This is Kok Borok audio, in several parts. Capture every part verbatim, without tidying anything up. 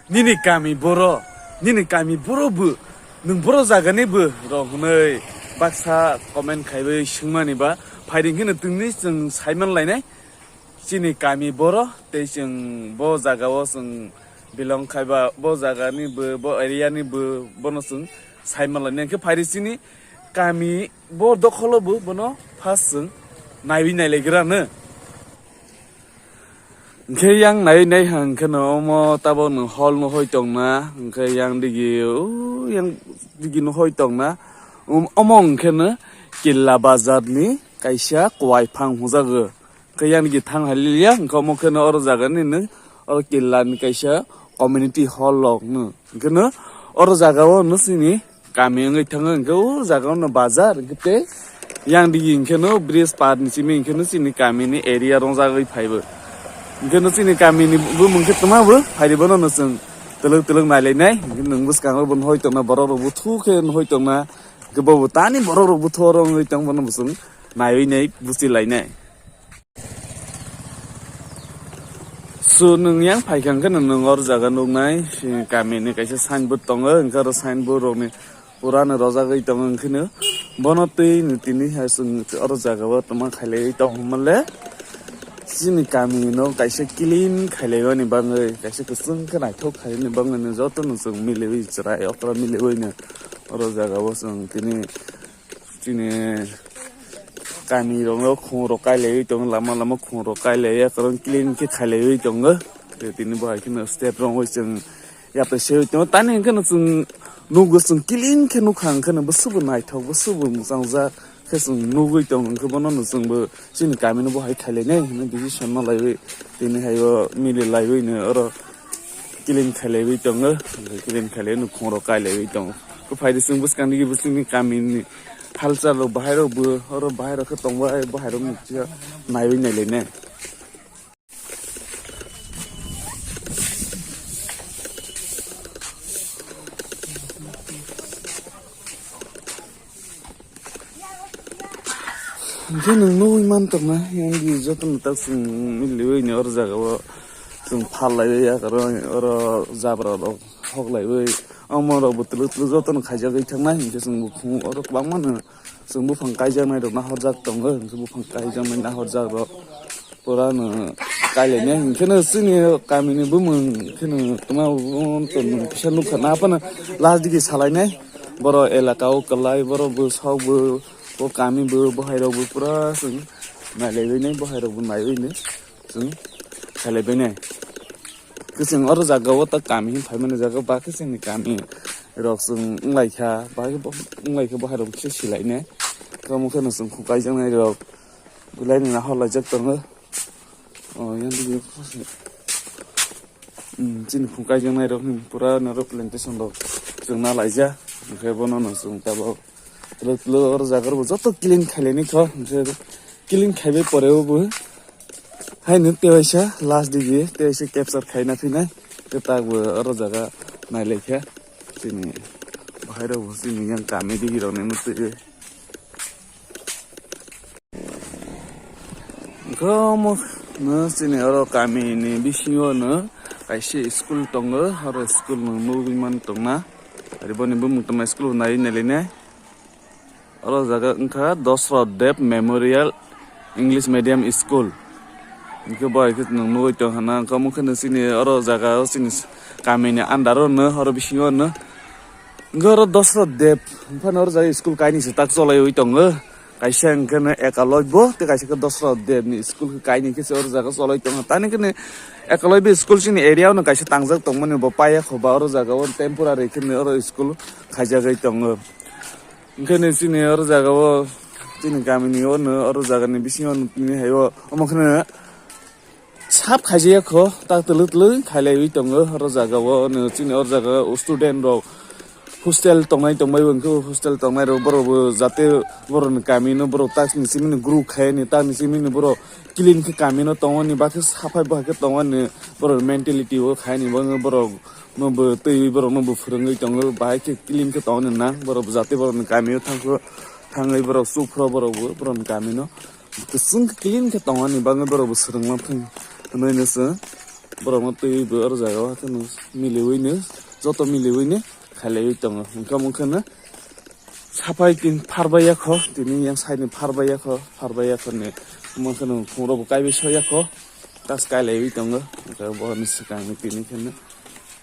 Nini kami boro, nini kami boro bo, nwng boro jagani bo rok hwnwi baksa comment khaiwi swngmani ba, phaidi hwnkheno twngwi chwng saiman lainai. Chini kami boro tei chwng bo jagao chwng belong khaiba, bo jagani bo, bo area ni bo, bono chwng saiman lainai. Hwnkhe phaidi chini kami bo dokholo bo, bono first chwng naiwi nailaigrano. Hwnkhe yang naiwi nai hwnkhe no omo tabok no hall no hoi tongna, hwnkhe yang digi, o yang digi no hoi tongna. Um, omo hwnkhe no Killa Bazar ni kaisa kwai phang hwnjago. Hwnkhe yang digi thang hai liya, hwnkhe omo khe no oro jaga ni no, oro Killa ni kaisa community hall rok no. Hwnkhe no oro jaga o no chini kami wngwi thango, hwnkhe o jaga o no bazar, hwnkhe tei yang digi hwnkhe no bridge par ni simi hwnkhe no chini kami ni area rongjagwi phaibo. Hwnkhe no chini kami ni bumung khe twma bo phaidi bono no chwng twlwk twlwk nailainai, hwnkhe nwng bwskango bo no hoi tongna, borok rok bo thuk khe no hoi tongna, hwnkhe bo bo tani borok rok bo thoro wngwi tong bono bo chwng naiwi nai buchi lainai. So nwng yang phaikha hwnkhe nwng oro jaga nuknai, si kami ni kaisa signboard tongo, hwnkhe oro signboard rok ni pura no rojagwi tongo, hwnkhe no bono twi ni tini hai chwng oro jaga o tongma khailaiwi tong hwnmale chini kami no kaisa clean khailaimani bagwi, kaisa kwchwng khe naithok khaimani bagwi no joto no chwng miliwi chwrai okra miliwi no oro jaga o chwng tini chini kami rok no khung rok kailaiwi tongo, lama lama khung rok kailaiya, karon clean khe khailaiwi tongo. Tei tini bo hai kheno step rongwi chwng yapri sewi tongo. Tani hwnkhe no chwng nukgo, chwng clean khe nukha hwnkhe no bwswkbo naithok, bwswkbo mwchangjak khe chwng nugwi tongo, hwnkhe bono no chwngbo chini kami no bo hai khailainai hwnwi decision ma laiwi tini hai o mili laiwi no oro clean khailaiwi tongo, clean khailaiwi no khung rok kailaiwi tongo. Khe phaidi chwng bwskang digi bwswkni kami ni culture rok bahai rok bo oro bahai rok khe tongbai, bahai rok no kisa naiwi nailainai. Hwnkhe nwng nugwi man tongna, yang di jotono tak chwng miliwi ni oro jaga o chwng phal laiwi ya, oro, oro jabra rok hok laiwi, omo rok bo twlwk twlwk jotono khaijagwi thangnai, hinkhe chwng buphang oro kwbangma no chwng buphang kaijaknai rok nahorjak tongo, hinkhe buphang kaijaknai nahorjak rok. Pura no kailainai, hwnkhe no chini kami ni bumung khe no tongma bo tong kisa nukha na phano last digi salainai. Borok elaka o kwlai, borok bwsok bo, bo kami bo, bohai rok bo pura chwng nailaibainai, bohai rok bo naiwi no chwng khailaibainai. Kwchwng oro jaga o ta kami hin phaimani jaga ba khe chini kami rok chwng wnglaikha, ba khe bo-, wnglaikha, bohai rok kisa silainai. Tamo khe no chwng khung kaijaknai rok. Belai no nahor laijak tongo. O, yang digi, hmm, chini khung kaijaknai rok ni pura norok plantation rok chwng na laijak. Hwnkhe bono no chwng tabok twlwk twlwk oro jaga rok bo joto clean khailaini kho. Hwnkhe clean khaibai pore o bo hai no tewaisa last digi tewaisa capture khaina phinai. Kwtak bo oro jaga nailaikha. Chini bahai rok bo chini yang kami digi rok ni mutwi. Hwnkhe omo no chini oro kami ni bisingo no kaisa school tongo, oro school no nugwi man tongna. Ari boni bumung tongma school bo naiwi nailainai. Oro jaga wngkha Dosrot Deb Memorial English Medium School. Hwnkhe bo hai khe nwng nugwi tong hana, hwnkhe omo khe no chini oro jaga o chini kami ni under o no, oro bisingo no. Hwnkhe oro Dosrot Deb, hwnphano oro jaga school kainwi se tak cholaiwi tongo. Kaisa hwnkhe no Ekalobyo, tei kaisa khe Dosrot Deb ni school khe kainwi khe se oro jaga cholai tongo. Tani khe no Ekalobyo school chini area o no kaisa tangjak tongmani bo paiya kho ba oro jaga o temporary khe no oro school khaijagwi tongo. Hwnkhe no chini oro jaga o chini kami ni o no oro jaga ni bisingo no tini hai o omo khe no Sap khaijaya kho, tak twlwk twlwk khailaiwi tongo, oro jaga o no chini oro jaga o student rok hostel tongnai tongbai bo, hwnkhe bo hostel tongnai rok borok bo jate borok ni kami no borok tak ni simi no group khai ni, tak ni simi no borok clean khe kami no tongmani, bakhe saphai bo hai khe tongmani, borok mentality o khai ni, bo borok no bo twi borok no bo phwrwngwi tongo, bahai khe clean khe tongmani nang, borok jate borok ni kami o thangkhe thangwi borok chuphro borok bo borok ni kami no. Kwchwng khe clean khe tongmani bagwi borok bo swrwngma thang hwnwi no chwng borokno twiwi bo oro jaga o hakheno miliwino, joto miliwino khailaiwi tongo. Hwnkhe omo kheno sapai tin pharbai yakho, tini yang side ni pharbai yakho, pharbai yakho ni omo kheno khungrok bo kaibai so yakho, tas kailaiwi tongo. Hwnkhe bo ni swkang ni tini kheno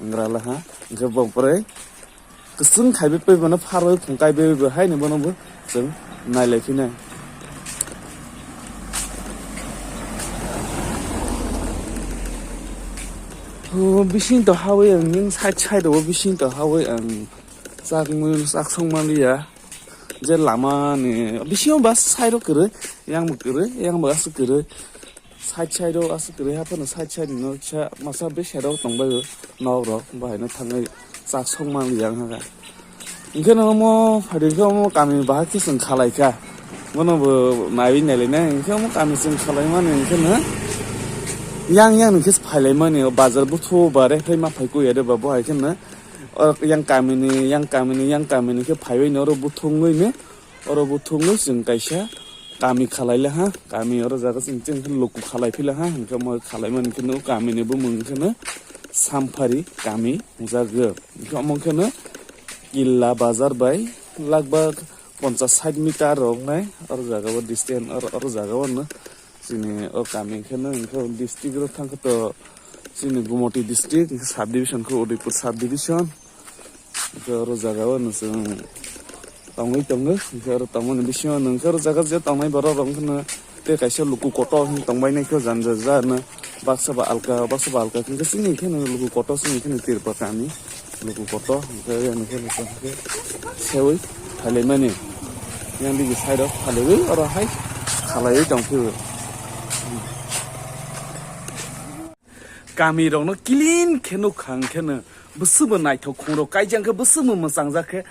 wngwrala ha, hwnkhe bo pore kwchwng khaibai paibono pharbai khung kaibai bo haino bono bo chwng nailai phinai. O bising to hawi ang ning side side o bising to hawi ang chak mui chak song manliya. Je lama ni bisingo bus side o kwrwi, yang bo kwrwi, yang bo aswk kwrwi. Side side o aswk kwrwi haphano side side no sa masa bwsai rok tongbaio nok rok, bo haino thangwi chak song manliya wngkha. Hwnkhe no omo phaidi khe omo kami bahai khe chwng khalaikha. Bono bo naiwi nailainai, hwnkhe omo kami chwng khalaimani hwnkhe no yang yang ni khe phailaimani, o bazar buthu ba rek phai ma phai kuya de ba, bo hai khe no o yang kami ni, yang kami ni, yang kami ni khe phaiwi no oro buthungwi no Oro bo thwngwi chwng kaisa kami khalai laha, kami oro jaga chwng chwng khe luku khalai phi laha, hwnkhe omo khalai mani kheno kami ni bumung kheno Samphari kami hwnjak. Hwnkhe omo kheno Killa bazar bai lagbak ponchas sait meter rok nai oro jaga o distance, oro, oro jaga o no chini o kami kheno hwnkhe district rok thang khe to chini Gumoti district, hwnkhe sub division khe Udaipur sub division. Hwnkhe oro jaga o no chwng tongwi tongo. Hwnkhe oro tongmani bisingo no hwnkhe oro jaga je tongnai borok rok wngkhe no tei kaisa luku kotor wng tongbainai khe jani jani baksa ba alka, baksa ba alka. Hwnkhe chini khe no luku kotor, chini khe no Tripura kami luku kotor. Hwnkhe ani khe no chwng khe seui phailaimani. Yang bini side o phailaui oro hai khalaiwi tongphio. Kami rokno clean khe nukha, hwnkhe no bwswkbo naithok khungrok kaijak khe, bwswkbo mwchangjak khe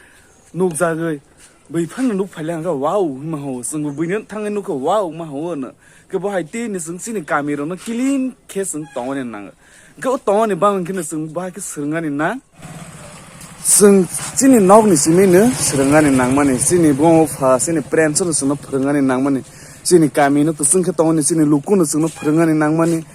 nukjagwi. Bui phano nuk phaile hwnkhe wow hwnma hao, chwngbo buino thangwi nukha wow hwnma hao hwno. Khe bo hai tei ni chwng chini kami rokno clean khe chwng tongmani nango. Hwnkhe o tongmani bagwi kheno chwng bo hai khe swrwngmani nang. Chwng chini nokni simi no swrwngmani nangmani, chini buma bupha, chini parents no chwngno phwrwngmani nangmani, chini kami no kwchwng khe tongmani, chini luku no chwngno phwrwngmani nangmani,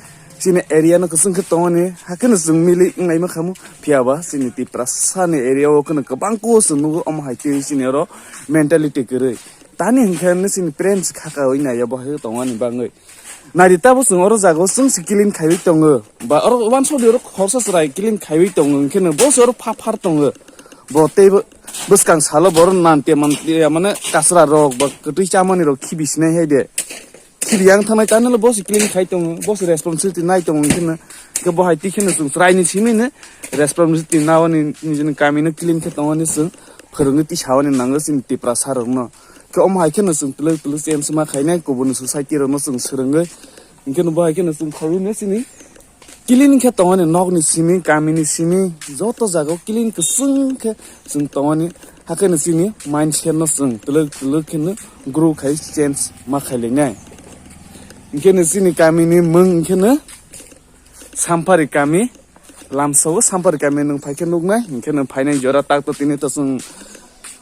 chini area no kwchwng khe tongmani, hakhe no chwng mili wnglaima khamu. Phiya ba chini Tiprasa ni area o kheno kwbang khe chwng nugo, omo hai tei chini oro mentality kwrwi. Tani hwnkhe no chini parents khaka oi naiya bo hai tongmani bagwi. Naidi tabuk chwng oro jaga o chwng se clean khaiwi tongo. Ba oro wansukdi oro khorsa chwrai clean khaiwi tongo, hwnkhe no bo se oro pha phar tongo. Bo tei bo bwskang salo bo oro nan te man te mane kasra rok ba kwtwi chamani rok khibi sinai hai de. Khibi yang thangnai tani bo se clean khai tongo, bo se responsibility nai tongo, hwnkhe no khe bo hai twi kheno chwng chwraini simi no responsibility naoni nijini kami no clean khe tongoni chwng phwrwngwi twi saoni nango chini Tiprasa rok no. Khe omo hai kheno chwng twlwk twlwk change ma khainai, kubuni society rokno chwng swrwngwi. Hinkhe no bo hai kheno chwng khaiwi no chini clean khe tongmani, nokni simi, kamini simi, joto jagao clean kwchwng khe chwng tongmani. Hakhe no chini mindset no chwng twlwk twlwk kheno grow khai, change ma khailainai. Hinkhe no chini kamini mung hinkhe no Sampari kami. Lamsao Sampari kami nwng phai khe nuknai, hinkhe nwng phainai jora tak to tini to chwng,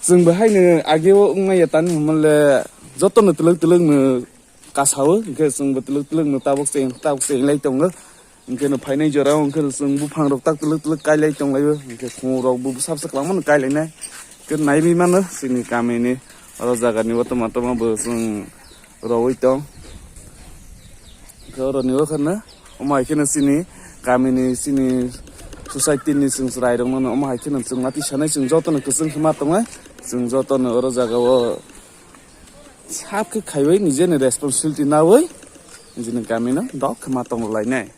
chwng bo haino ageo wngmaya tani hwnmale jotono twlwk twlwk no kasao, hinkhe chwng bo twlwk twlwk no tabuk se, tabuk se hinlai tongo. Hinkhe no phainai jora o hinkhe chwng buphang rok tak twlwk twlwk kailai tonglaio, hinkhe khungo rok bo bwsa bwsa kwbangma no kailainai. Hinkhe naiwi mano chini kamini oro jagani o toma toma bo chwng rowoi tong. Khe oro ni o kheno omo hai kheno chini kamini, chini society ni chwng chwrai rokno omo hai kheno chwng mati sanai, chwng jotono kwchwng khe ma tongnai, chwng jotono oro jaga o sap khe khaiwi nijeni responsibility nawi nijeni kamino dok khe ma tong lainai.